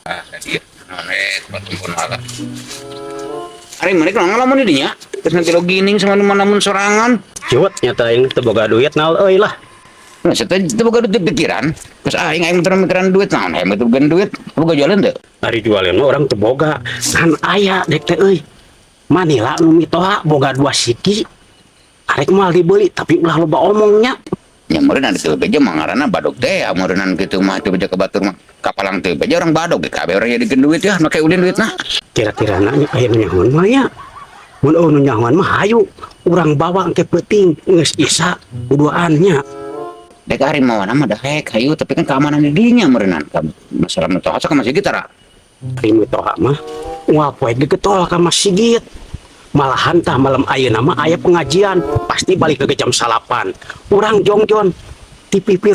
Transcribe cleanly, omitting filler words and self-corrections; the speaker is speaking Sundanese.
Ah, iya. Nah, tempat telepon malah. Ari mana kalau ngalamun di dinya? Terus nanti lo gining sama nu lamun sorangan. Ciwet nyata aing teu boga duit nal euy lah. Nah, saya teu boga duit pikiran. Terus aing aing teu mikiran duit naon, aing teu boga duit. Boga jualan teu? Ari jualan mah urang teu boga. Kan aya dek teh euy. Manila nu mitoha boga dua siki. Arek moal dibeli, tapi ulah loba omongnya. Ya meureun ada teu beja mah ngaranna badog teh, meureunnan kitu mah teu beja ka batur mah. Kapalang teu beja orang badog ge kabeh orang jadikeun duit ya, make ulin duitna. Kira-kira nanya aya nu nyahoan mah ya. Mun euweuh nu nyahoan mah, hayu urang bawa engke peuting geus isa duaan nya. Dek ari mawana mah dahek hayu, tapi kan keamanan di dinya meureunnan. Masalah mitoha sok ka masjid tara. Ari mitoha mah moal poe gegetol ka masjid. Malahan tah malam ayeuna mah aya pengajian, pasti balik ke jam 9. Urang jongjon ti pipir.